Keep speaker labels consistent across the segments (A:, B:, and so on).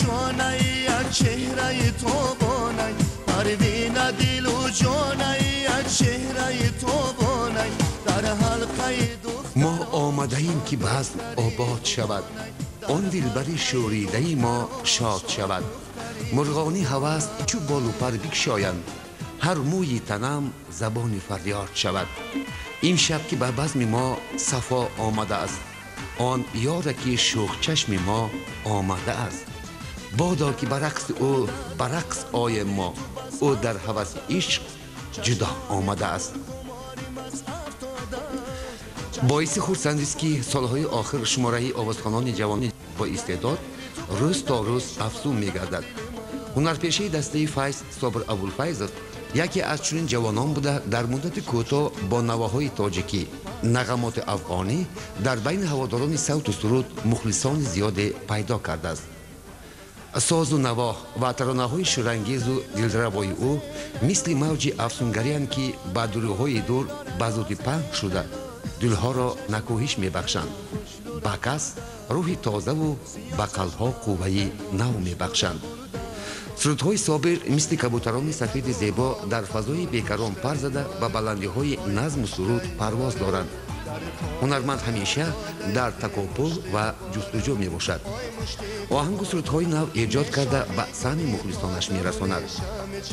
A: ҷонай, як чеҳраи тобонай, Парвина дилу ҷонай, як чеҳраи тобонай, дар ҳалқаи духтар.
B: Мо омадаем, ки базм обод шавад, он дилбари шӯридаи мо шод шавад. Мурғони ҳавас чӯ болу пар бикшоянд, ҳар мӯи танам забони фарёд шавад. Имшаб ки ба базми мо сафо омадааст, он ёре ки шӯхчашми мо омадааст. Бодо ки ба рақси ӯ ба рақс оем мо, ӯ дар ҳаваси ишқ ҷудо омадааст. Боиси хурсандист, ки солҳои охир шумораи овозхонони ҷавони бо истеъдод рӯз то рӯз афзун мегардад. Ҳунарпешаи дастаи Файз Собир Абулфайзов яке аз чунин ҷавонон буда, дар муддати кӯтоҳ бо навоҳои тоҷикӣ, нағамоти афғонӣ дар байни ҳаводорони савту суруд мухлисони зиёде пайдо кардааст. Созу наво ва таронаҳои шӯрангезу дилравои ӯ мисли мавҷи афсунгариянд, ки ба дурӯҳои дур ба зудӣ паҳн шуда, дилҳоро накӯҳиш мебахшанд, ба кас рӯҳи тозаву ба қалбҳо қувваи нав мебахшанд. Сурудҳои Собир мисли кабутарони сафеди зебо дар фазои бекарон пар зада, ба баландиҳои назму суруд парвоз доранд. Ҳунарманд ҳамеша дар такопӯ ва ҷустуҷӯ мебошад, оҳангу сурудҳои нав эҷод карда, ба самъи мухлисонаш мерасонад.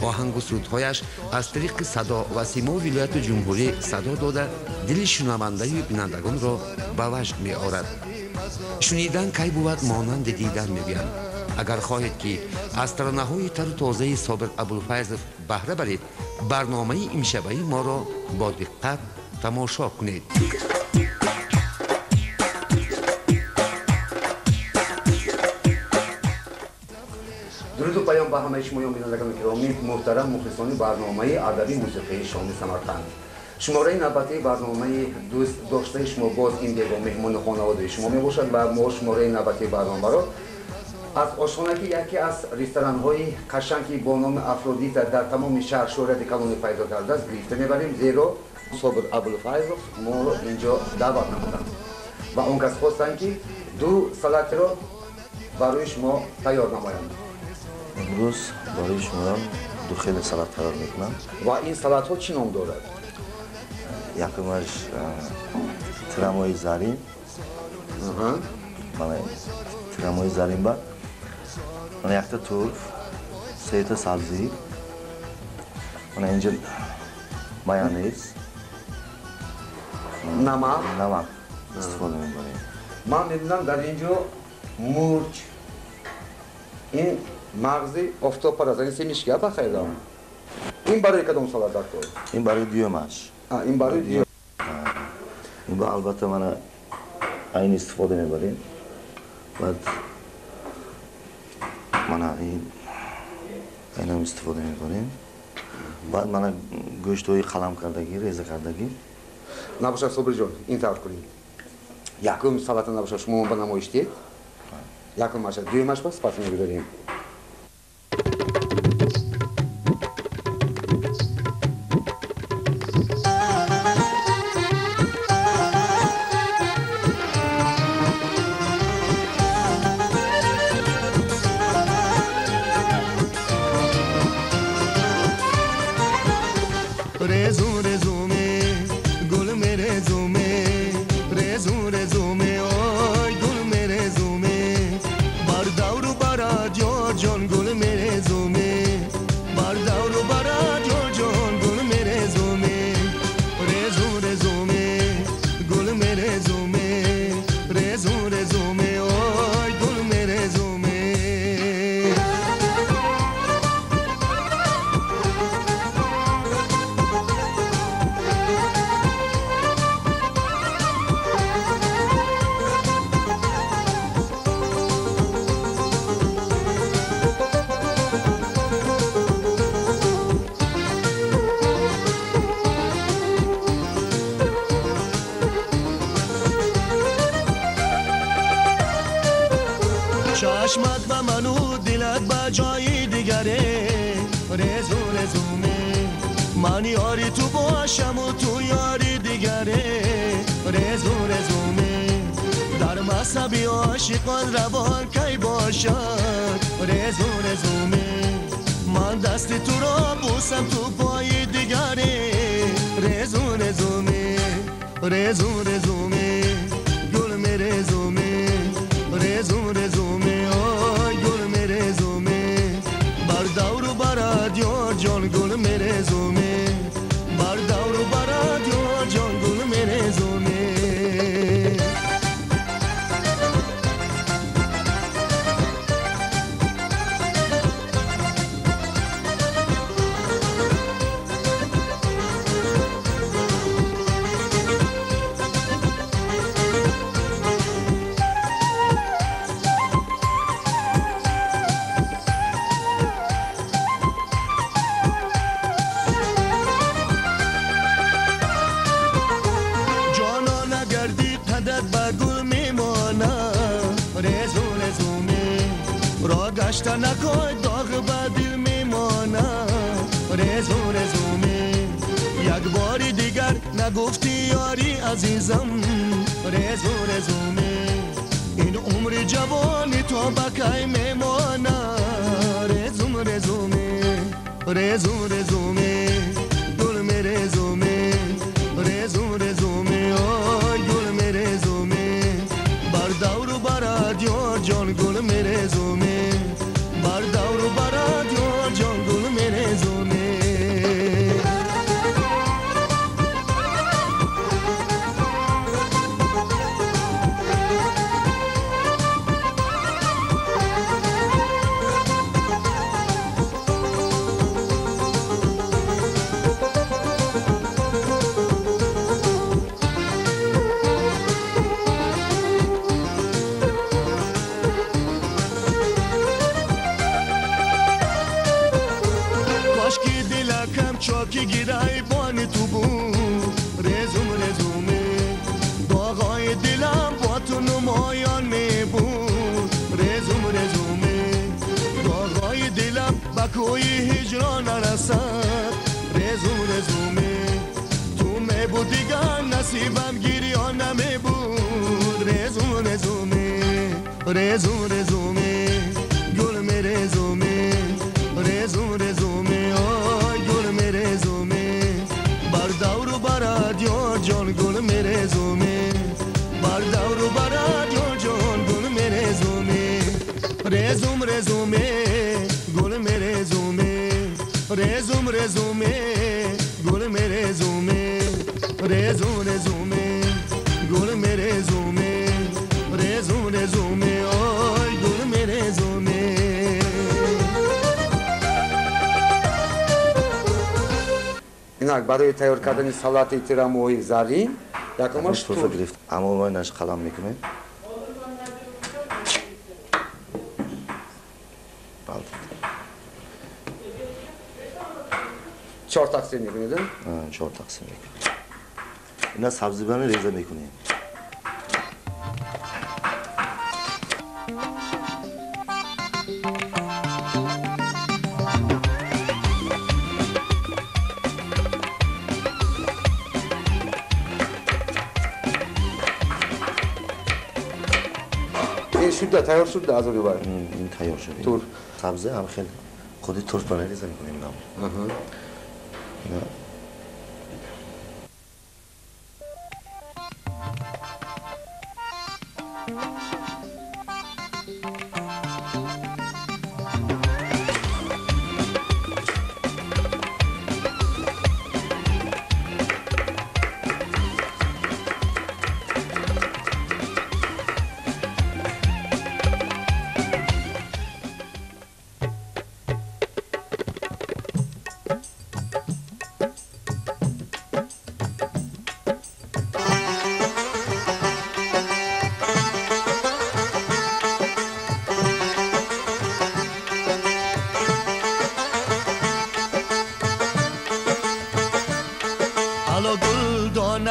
B: Оҳангу сурудҳояш аз тариқи Садо ва Симо вилояту ҷумҳурӣ садо дода, дили шунавандаю бинандагонро ба ваҷд меорад. Шунидан кай бувад монанди дидан, мегӯянд. Агар хоҳед, ки аз таронаҳои тару тозаи Собир Абулфайзов баҳра баред, барномаи имшабаи моро бо диққат тамошо кунед. Дуруду паём ба ҳамаи шумоён, бинандагони гиромӣ, муҳтарам мухлисони барномаи адабӣ мусиқии Шоми Самарқанд. Шумораи навбатии барномаи дӯст доштаи шумо боз ин бего меҳмони хонаводаи шумо мебошад ва мо шумораи навбатии барномаро аз ошхонаки яке аз ресторанҳои қашанг, ки бо номи Афродита дар тамоми шаҳр шӯҳрати калоне пайдо кардааст, гирифта мебарем, зеро Собир Абулфайзов моро инҷо даъват намуданд ва он кас хостанд, ки ду салатро барои шумо тайёр намоянд.
C: Имрӯз барои шумоям ду хеле салат тайёр мекунам.
B: Ва ин салатҳо чӣ ном дорад?
C: Якумаш тирамои зарин. Тирамои зарин ба мана якта турф, сета сабзӣ, мана инҷа майонез,
B: намак.
C: Намак истифода мебарем.
B: Ман мебинам, дар ин ҷо мурч, ин мағзи офтобпараст, ин семечка ба хайрам. Ин барои кадом салат дар кор?
C: Ин барои дуюмаш.
B: Ин барои дуюм.
C: Ин ба албатта мана айн истифода мебарем, баъд мана ин айнам истифода мебарем, баъд мана гӯштҳои қалам кардагӣ, реза кардагӣ.
B: Набошад, Собирҷон, ин тавр кунем: якум салата набошад, шумо ба намоиш диҳед якумаша, дуюмаш ба сипас мегузорем.
A: Резу резуме, гул мерезуме, резу резуме, ой, гул мерезуме, бар давру барад ёр ҷон, гул мерезуме, бар давру барад ёр ҷон, гул мерезуме, резу резуме, гул мерезуме, резу резуме, ой, гул мерезуме. Чашмат ба ману дилат ба ҷои дигаре, резу резуме, ман ёри ту бошаму ту ёри дигаре, резу резуме, дар мазҳаби ошиқон равон кай бошад. резу резуме ман дасти туро бусам ту пои дигаре резу резуме резу резуме гул мерезуме резу резуме ой гул мерезуме бар давру барад ёр ҷон гул мерезуме бар давру барад ёр ҷон гул мерезуме. گشت نکن داغ به دل میمانه резу резуме як бори дигар нагуфти ёри азизам резу резуме ин умри ҷавони то ба кай мемона резум резуме резу резуме гул мерезуме резу резуме ой гул мерезуме бар давру барад ёр ҷон гул мерезуме бар давру барад ёр ҷон гул мерезуме. چاکی گیرایبانی تو بود резум резуме доғои дилам бо ту намоён мебуд резум резуме доғои дилам ба кӯи ҳиҷрон нарасад резум резуме ту мебуд дигар насибам гирён намебуд резум резуме резум резуме гул мерезуме резум резуме ой гул мерезуме бар давру барад ёр ҷон гул мерезуме бар давру барад ёр ҷон гул мерезуме резум резуме гул мерезуме резум резуме гул мерезуме резум резуме гул мерезуме резум резуме ой гул мерезуме.
B: Инак барои тайёр кардани салати тирамоҳии заррин якумаш
C: турфа гирифт, аммо вайнаш қалам мекунем.
B: Чор тақсим мекунед?
C: Чор тақсим мекунем. Ина сабзибани реза мекунем.
B: Шуда тайёр шуда аз рӯи
C: ин тайёр шуда.
B: Тур
C: сабзе ҳам хеле худи турфа реза мекунем нам. Аҳа.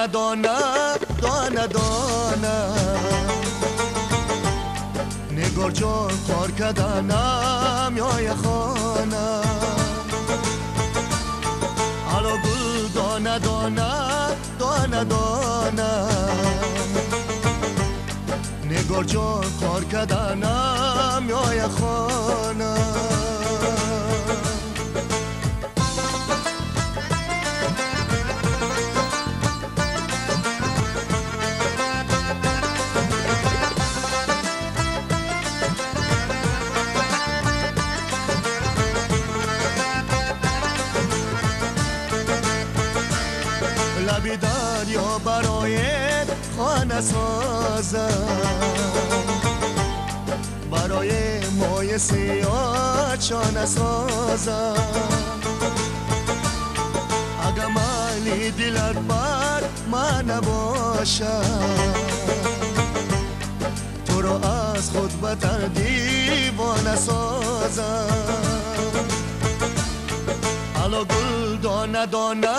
A: دانه دانه دانه نگار جان کار کردنم یای خانه الو گل دانه دانه دانه دانه نگار نگار جان کار کردنم یا خانه. لبی دریا برای خانه سازم، برای مای سیاه چانه سازم. اگه مالی دلت بر من نباشم، تو رو از خود بتر دیوانه سازم. الا گل دانه دانه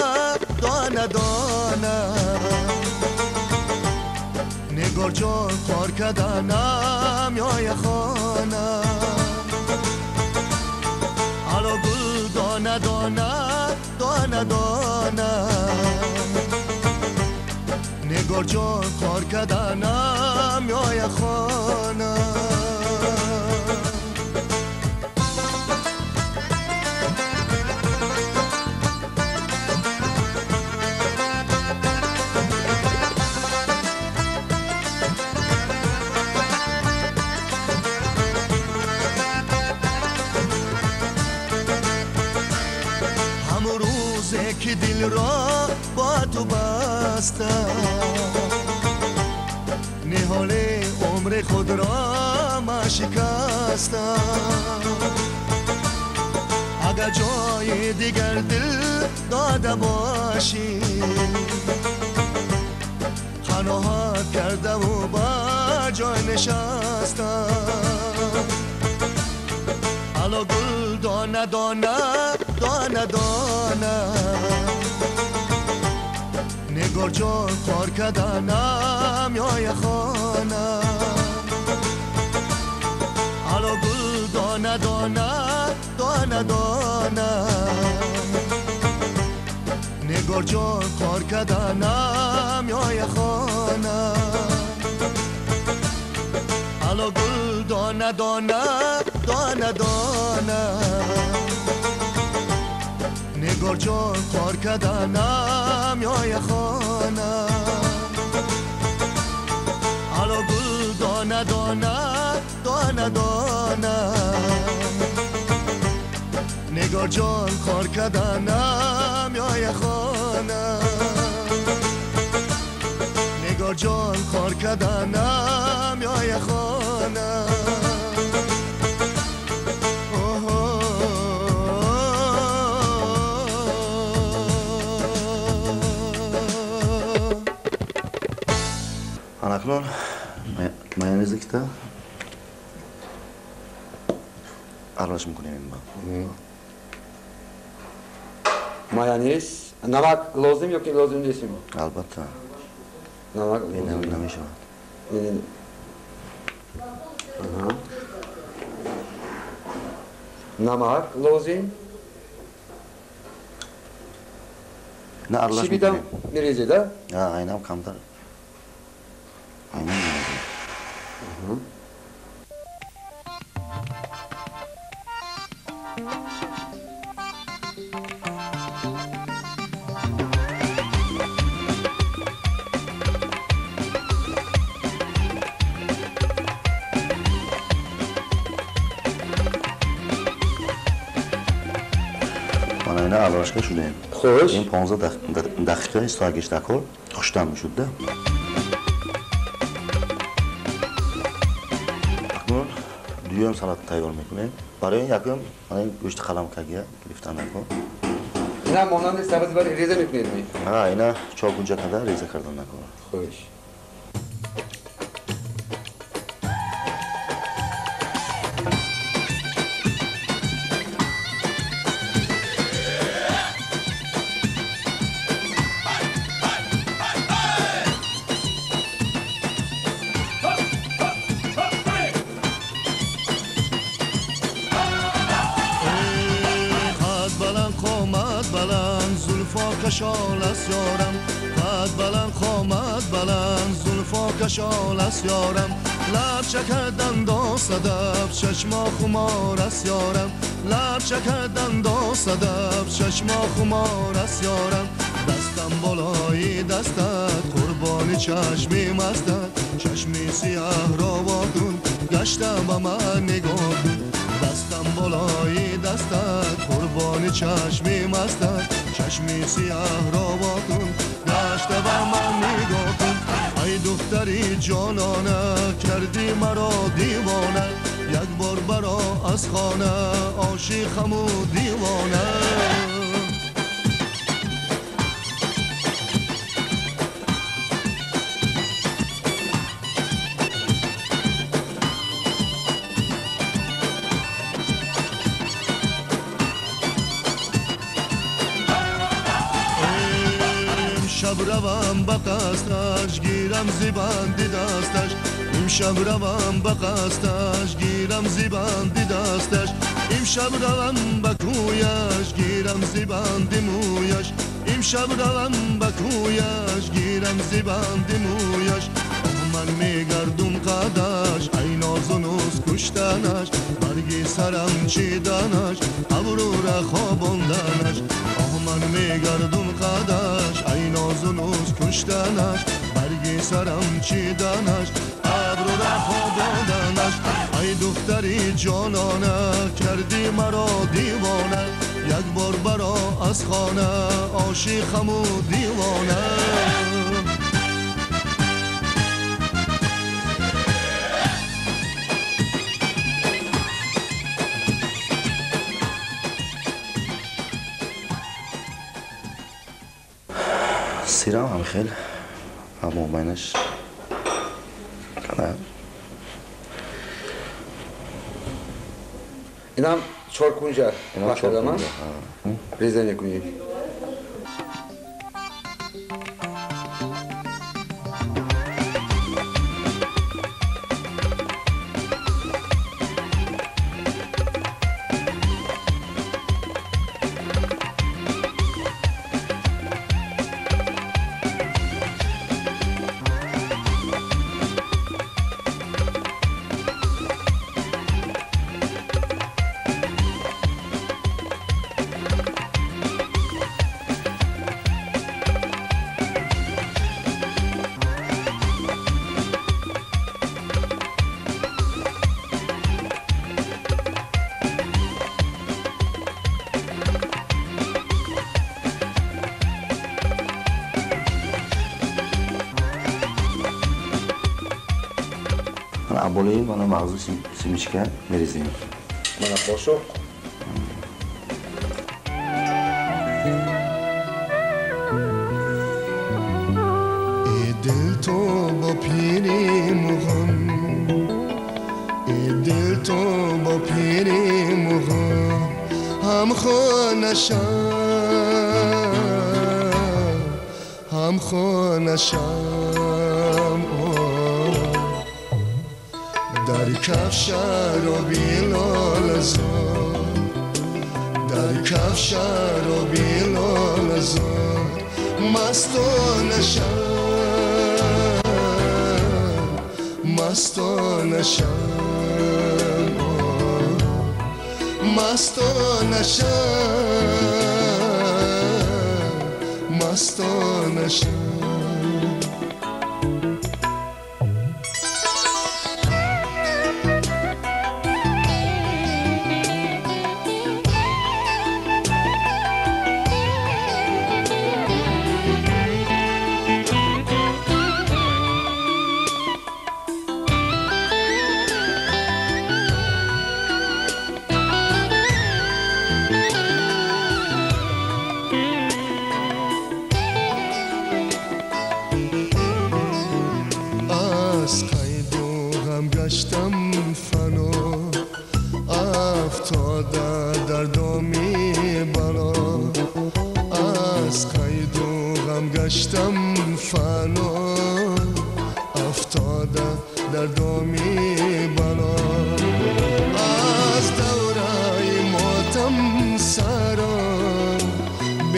A: دانه دانه، نگار جان کار کردنم یا خانه. الا گل دانه دانه دانه دانه، نگار جان کار کردنم یا خانه. که دل را با تو بستم، نهال عمر خود را من شکستم. اگر جای دیگر دل داده باشی، قناعت کرده و با جای نشستم. الا گل دانه دانه دانه دانه، نگار جان کار کردنم یا خانه. الا گل دانه دانه دانه دانه، نگار جان کار کردنم یا خانه. الا گل دانه دانه دانه دانه، نگار جان کار کردنم یا خانه. الا گل دانه دانه دانه دانه، نگار جان کار کردنم یا خانه. نگار جان کار کردنم یا خانه.
C: Акнун майонези кита аралаш мекунем.
B: Майонез, намак лозим ё ки лозим нест?
C: Албатта.
B: Намак лозим
C: намешавад.
B: Намак лозим.
C: На аралаш
B: шибидам мерезед, а?
C: Айнам камтар. Айнам мерезед. Мана аралашка шудем.
B: Хуш.
C: Ин 15 дақиқа истироҳат дакор хуштам мешуд. Акнун дуюм салат тайёр мекунем. Барои ин якум мана ин гӯшти қаламкагия гирифтан дакор.
B: Ина монанди сабзи бари реза мекунед ми?
C: Ҳа, ина чоргунҷа карда реза кардан дакор.
B: Хуш.
A: کشال است یارم، قد بلند قامت قد بلند زلفا کشال است یارم لب شکر دندان صدف چشما خمار است یارم لب شکر دندان صدف چشما خمار است یارم دستم بالای دستت قربان چشمی مستت چشمی سیاه را واکن گشتم به من نگاه کن دستم بالای دستت قربان چشمی مستت چشمی سیاه را واکن گشته به من نگاه کن ای دختری جانانه کردی مرا دیوانه یک بار برا از خانه عاشقم و دیوانه امشب روم به قصدش گیرم زیبندی دستش امشب روم به قصدش گیرم زیبندی دستش امشب روم به کویش گیرم زیبندی مویش امشب روم به کویش گیرم زیبندی مویش من میگردم قدش ای ناز و نوز کشتنش برگی سرم چیدنش ابرو را خواباندنش آه من میگردم قدش ای ناز و نوز کشتنش برگی سرم چیدنش ابرو را خواباندنش ای دختری جانانه کردی مرا دیوانه یک بار برا از خانه عاشقم و دیوانه
C: سیرم هم خیلی هم مبینش
B: اینم چهار کنجه اینم ریزه میکنیم
C: Болои мана мағзу семечка мерезем.
B: Мана қошуқ.
A: Эй дил то бо пири муғон, эй дил то бо пири муғон, ҳамхона шам, ҳамхона шам. در کف شرابی لاله‌زار در کف شرابی لاله‌زار مستانه شم مستانه شم مستانه شم مستانه شم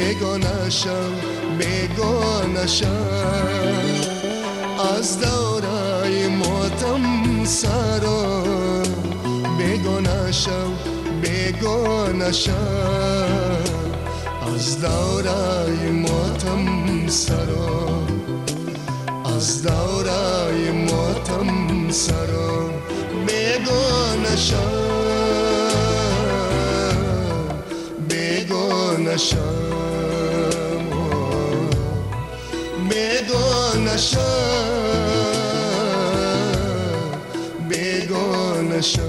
A: بیگانه شم بیگانه شم از دورای ماتم سرا بگو نشم بگو نشم از دورای ماتم سرا از دورای ماتم سرا بگو نشم بگو نشم بگو نشم بگو نشم.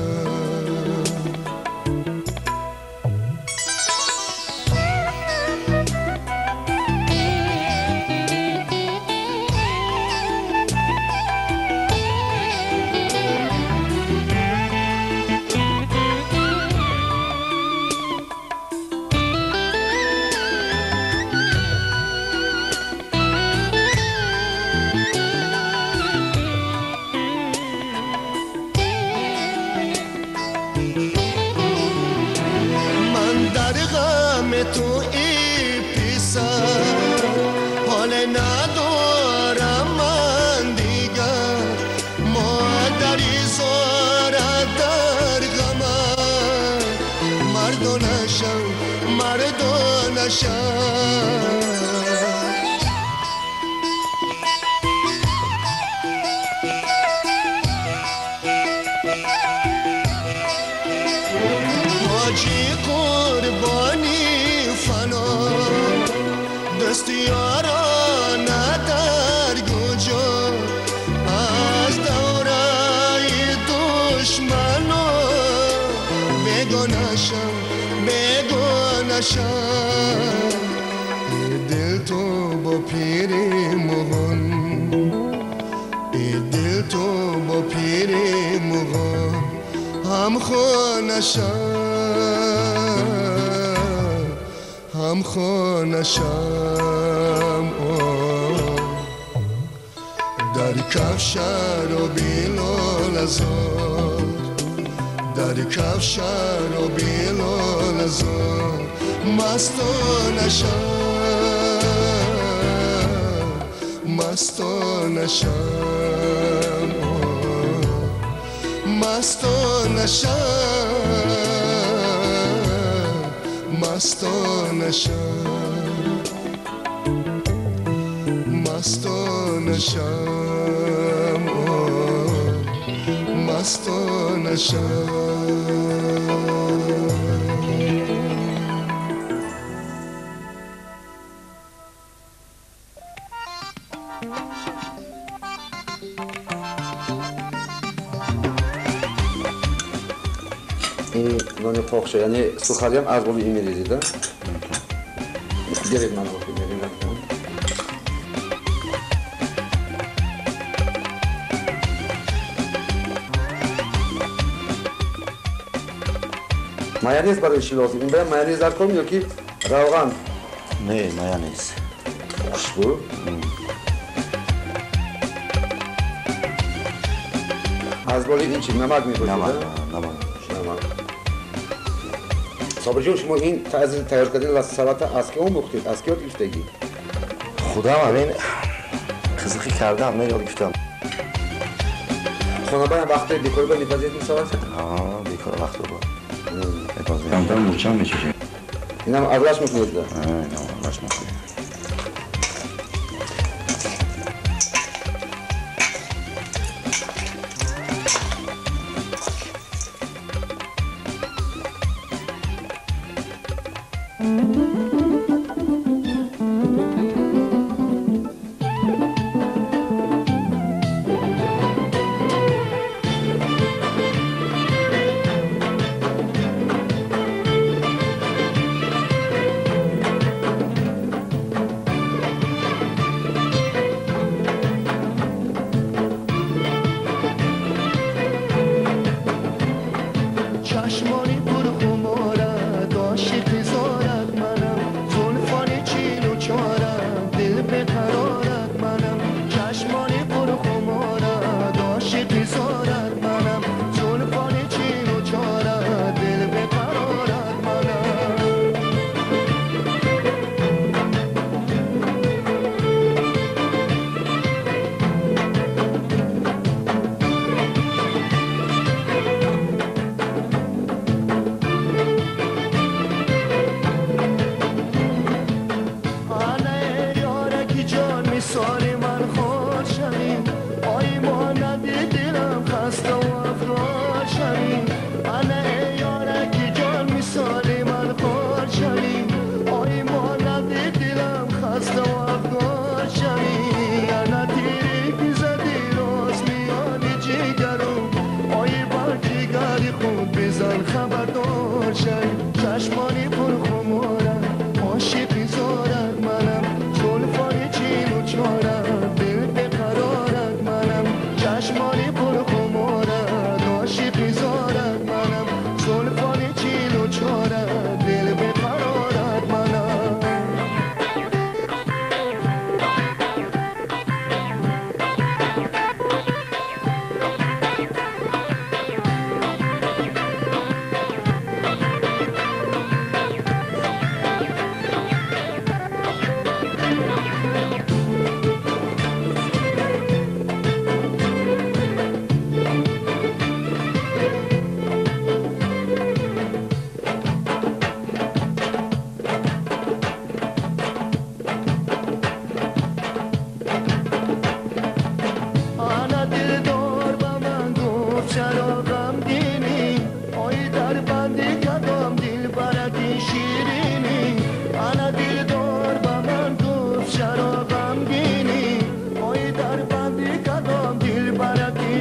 A: حاجی قربانی فنا دست یاران در کجا از دورای دشمنا بگو نشم بگو نشم دل تو با پیر مغان دل تو با پیر مغان هم خانه شم هم خانه شم در کف شراب لاله‌زار در کف شراب لاله‌زار مستانه شم مستانه شم مستانه شم مستانه شم مستانه شم مستانه شم.
B: нони қоқша, яъне сухариам аз боби ин мерезида. Гиред ман мерезам. Майонез барои чӣ лозим? Ин бояд майонез дар кор ё ки равған?
C: Не, майонез.
B: Хушбӯ? Аз боли ин чӣ? Намак мепошед?
C: Намак, намак.
B: Намак. Собирҷон, шумо ин тарзи тайёр кардани салата аз ки омӯхтед? Аз ки ёд гирифтагӣ?
C: Худам ҳамин қизиқӣ кардам, не ёд гирифтам.
B: Хонабаям вақте бекорӣ мепазед ин салата?
C: Бекор вақто ба. Мепазем. Камтар мурчам мечашем.
B: Инам аралаш мекунед да?
C: Инам аралаш мекунем.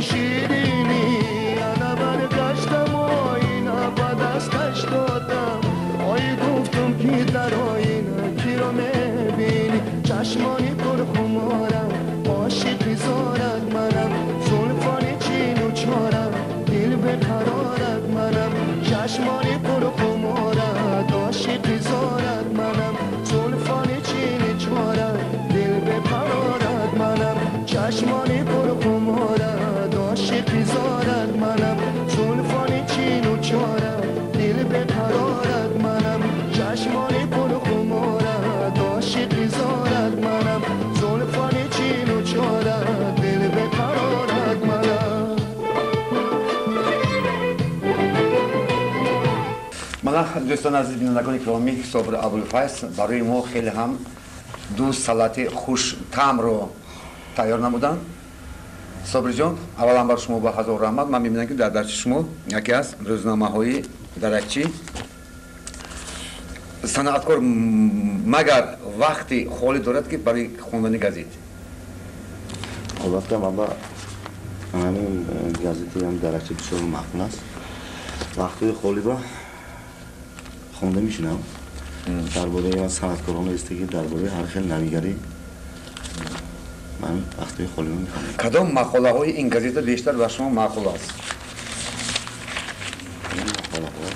A: Ширинӣ ана баргаштам, оина ба дасташ додам. Ой, гуфтум ки дар оина киро мебинӣ? Чашмони пурхуморам, ошиқи зорат манам, зулфони чину чорам, дил беқарорат манам. Чашмони пурхуморат, ошиқи зорат манам, зулфони чини чорам, дил беқарорат манам. Чашмони пурхуморат, ошиқи зорат манам, зулфони чину чорам, дил беқарорат манам. Чашмони пурхуморат, ошиқи зорат манам, зулфони чину чорам, дил беқарорат манам.
B: Мана, дӯстони азиз, бинандагони киромӣ, Собир Абулфайз барои мо хеле ҳам ду салати хуштаъмро тайёр намуданд. Собирҷон, аввалан бар шумо ба ҳазор раҳмат. Ман мебинам, ки дар дасти шумо яке аз рӯзномаҳои Даракчӣ. Санъаткор магар вақти холӣ дорад, ки барои хондани газет?
C: Албатта, маба ҳамин газети ҳам Даракчӣ бисёр маъқул аст. Вақтҳои холиба хонда мешинам. Дар бораи санъаткорон истеги, дар бораи ҳар хел навигарӣ ман вақтҳои холиба мехонам.
B: Кадом мақолаҳои ин газета бештар ба шумо маъқул аст?
C: Мақолаҳо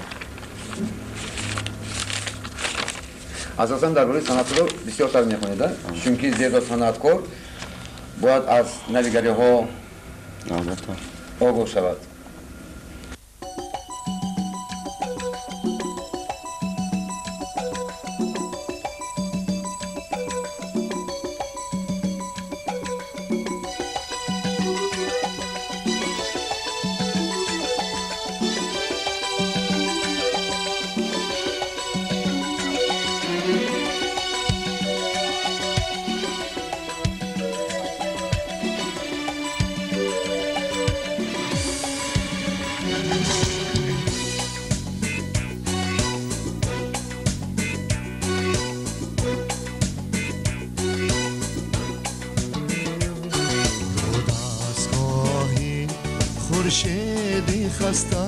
B: Асосан дар бораи санъатро бисёртар мехонед, чунки зеро санъаткор бояд аз навигариҳо
C: албатта
B: огоҳ шавад.
A: Хуршеди хаста,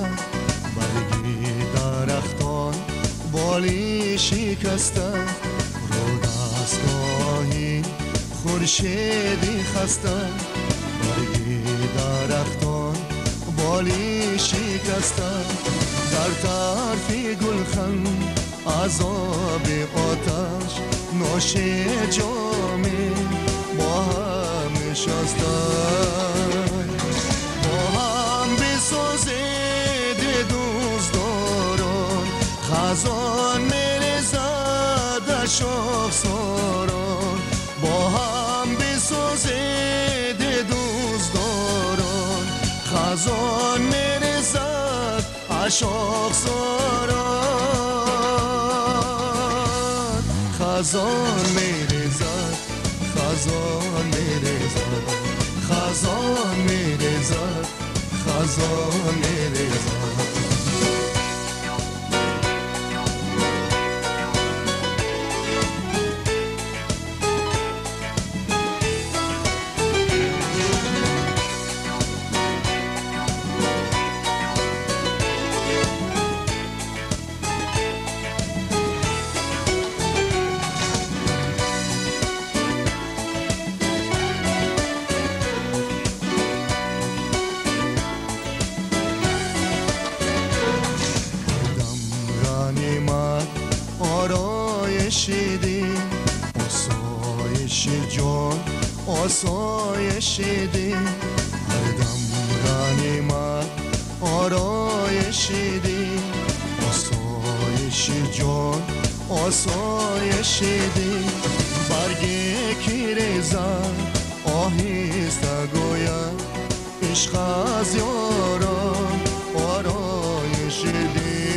A: барги дарахтон боли шикаста. Рудастгоҳи хуршеди хаста, барги дарахтон боли шикаста. Дар тарфи гулхан азоби оташ, ноши ҷоми бо ҳам нишаста. Бисозед, дӯстдорон, хазон мерезад шохсорон. Бо ҳам бисозед, дӯстдорон, хазон мерезад шохсорон. Хазон мерезад, хазон мерезад, хазон мерезад, хазон мерезад. Осоиши ҷон, осоиши дил, ҳар дам ғанимат ороиши дил. Осоиши ҷон, осоиши дил. Барге ки резад оҳиста гӯяд ишқ аз ёрон ороиши дил.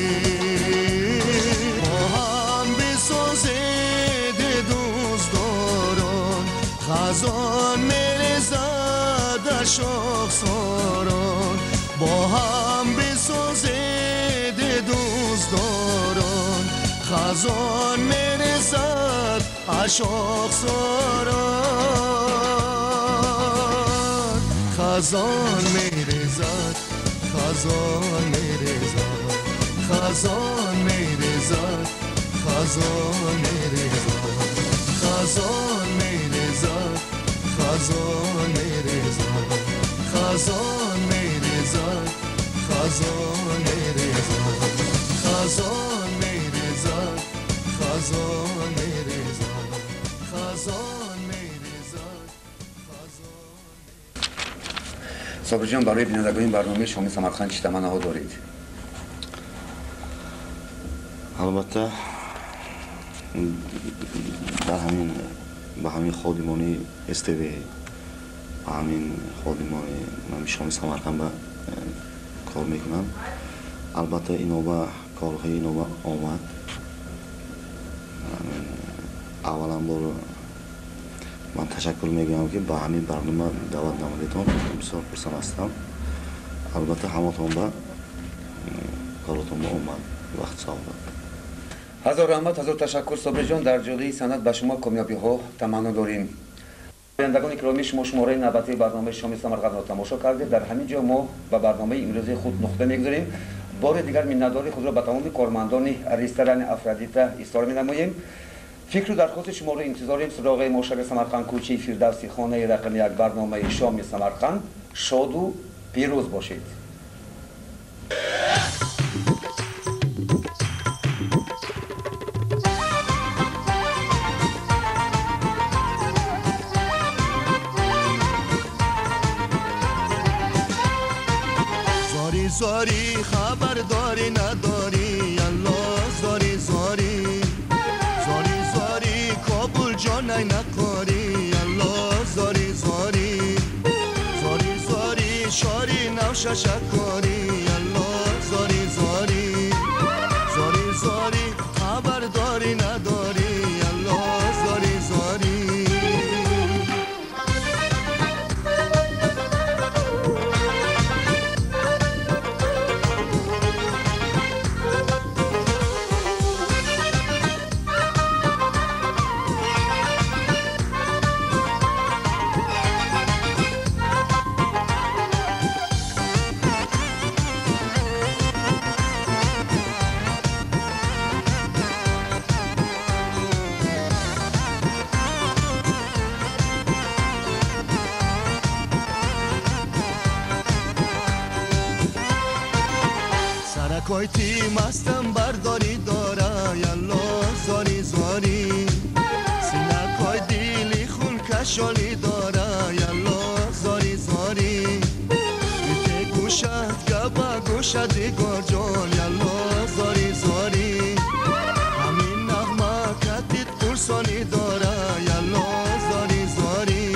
A: Бо ҳам бисозед, дӯстдорон, хазон мерезад шохсорон. Бо ҳам бисозед, дӯстдорон, хазон мерезад шохсорон. خزان میریزد خزان میریزد خزان میریزد خزان میریزد خزان میریزد خزان میریزد خزان میریزد خزان میریزد خزان میریزد خزان میریزد خزان میریزد خزان.
B: صابر جان، برای بینندگان این برنامه شامی سمرقند چی تمناها دارید؟
C: Албатта, дар ҳамин ба ҳамин ходимони СТВ, ба ҳамин ходимони Шоми Самарқанд ба кор мекунанд. Албатта, ино ба корҳои ино ба омад. Аввалан бор ман ташаккур мегӯям, ки ба ҳамин барнома даъват намудетон, бисёр хурсанд ҳастам. Албатта, ҳаматон ба коротон ба омад, вақт саодат.
B: Ҳазор раҳмат, ҳазор ташаккур, Собирҷон. Дар ҷодаи санъат ба шумо комёбиҳо таманно дорем. Бинандагони киромӣ, шумо шумораи навбатии барномаи Шоми Самарқандро тамошо кардед. Дар ҳамин ҷо мо ба барномаи имрӯзаи худ нуқта мегузорем. Бори дигар миннатдории худро ба тамоми кормандони ресторани Афродита изҳор менамоем. Фикру дархости шуморо интизорем. Суроғаи мо шаҳри Самарқанд, кӯчаи Фирдавси, хонаи рақами 1, барномаи Шоми Самарқанд. Шоду пирӯз бошед.
A: زاری خبر داری نداری الله زاری زاری زاری زاری کابل جانای نکاری الله زاری زاری زاری زاری شاری نوششکاری الله زاری زاری زاری زاری خبر داری نداری الله زاری زاری. سرکایتی مستم برداری داره یلا زاری زاری سینکای دیلی خون کشالی داره یلا زاری زاری بیته گوشت گبا گوشت دیگر جان یلا زاری زاری همین نغمه کتیت قرصانی داره یلا زاری زاری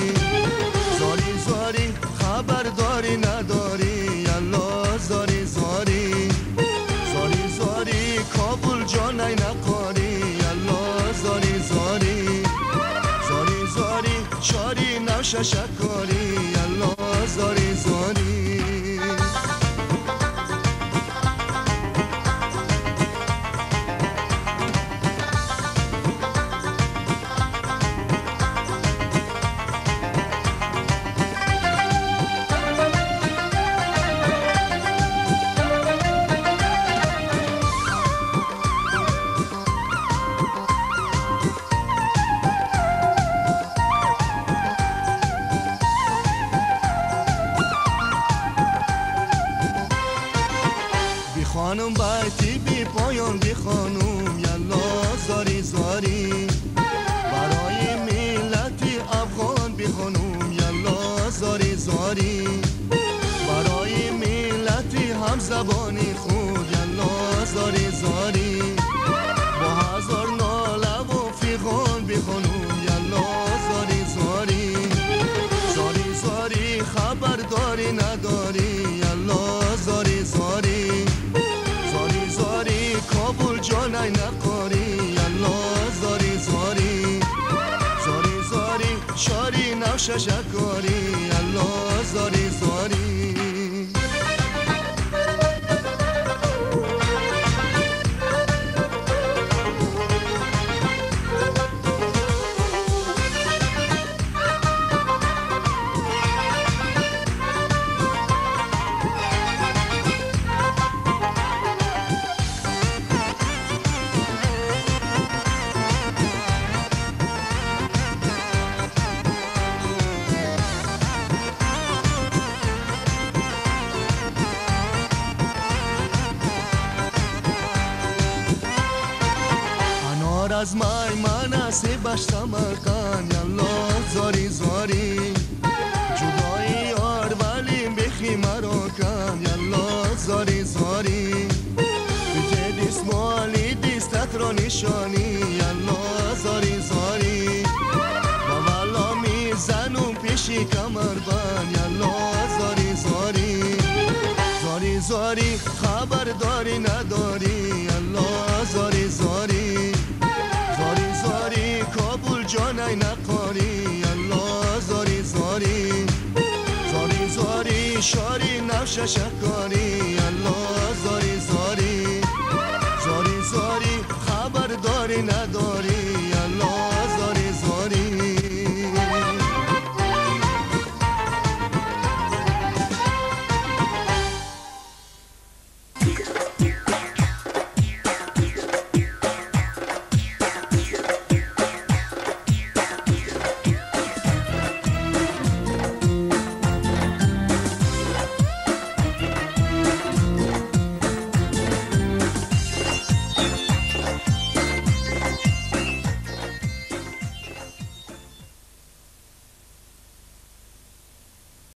A: زاری زاری خبر داری نداری یلا زاری زاری زاری زاری کابل جانای نقاری یلا زاری زاری زاری زاری چاری نوششکاری یلا زاری زاری. خانم بیتی بی پایان بی خانم یلا زاری زاری برای ملت افغان بی خانم یلا زاری زاری برای ملت همزبانی خود یلا زاری زاری با هزار ناله و فیغان بی خانم یلا زاری زاری زاری زاری خبر داری نداری یلا زاری زاری زاری زاری کابل جانای نقاری یلا زاری زاری زاری زاری شاری نوششکاری یلا زاری زاری. Аз маймана себаш Самарқанд, ялло зори зори. Ҷудои ёр вале бехи маро канд, ялло зори зори. Биҷе дисмоли дистатро нишонӣ, ялло зори зори. Ба валло мезанум пеши камарбанд, ялло зори зори. Зори зори хабардорӣ надорӣ, ялло зори зори. Зори зори Кобул ҷонай нақорӣ, ялло зори зори. Зори зори шори навша шакорӣ,